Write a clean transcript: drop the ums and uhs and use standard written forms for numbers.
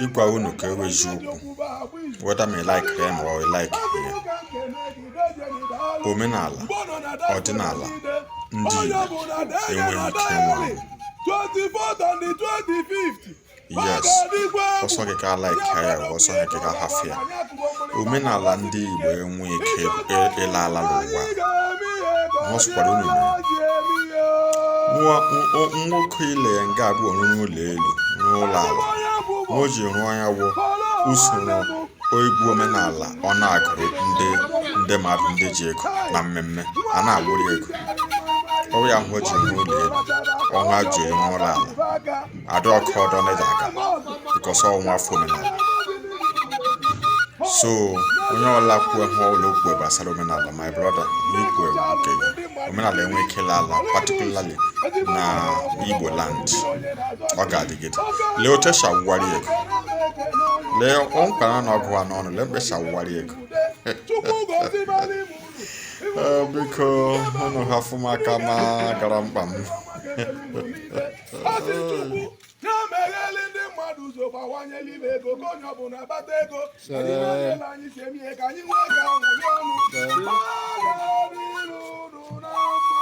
Ịgwa unu ka ewu eziokwu, whether ma ị like ya ma ọ like ya, omenala ọdịnala ndị Igbo enweghị ike ịnwụ anwụ. Yes, ọ sọ gị ka like ya, ọ sọ gị ka hafụ ya, omenala ndị Igbo enweghị ike ịla ala n'ụwa. Ọ sọkwara unu mere nwoke ile nga abụọ rụrụ ụlọ elu, rụọ ụlọ ala, ma o ji rụọ ya wụ usoro egwu omenala ọ na-agụrụ ndị mmadụ, ndị ji ego na mmemme a na-agbụrụ ego. Ọ ya hụ o ji rụọ ụlọ elu, ọnwa ji rụọ ụlọ ala ada ọkụ ọdọ na aga because ọnwa afọ omenala. So onye ọla kwuo hụ ụlọ okwu gbasara omenala, my brother, ikwu nke gị, omenala enwe ike ịla ala, particularly na Igbo land. Ọ ga-adịgide. Lee otu esi awụgharị ego, lee ọmkpara na ọgụ a n'ọnụ, lee mgbe esi awụgharị ego. Biko unu hafụ m aka ma gara mkpa m. Na-emegheli ndị mmadụ ụzọ, gbawanyela ime ego ka onye ọbụla bata ego anyị anyị si eme ihe ka anyị nwee ga aṅụrị ọnụ. Ọ ga-adịrị unu na mma.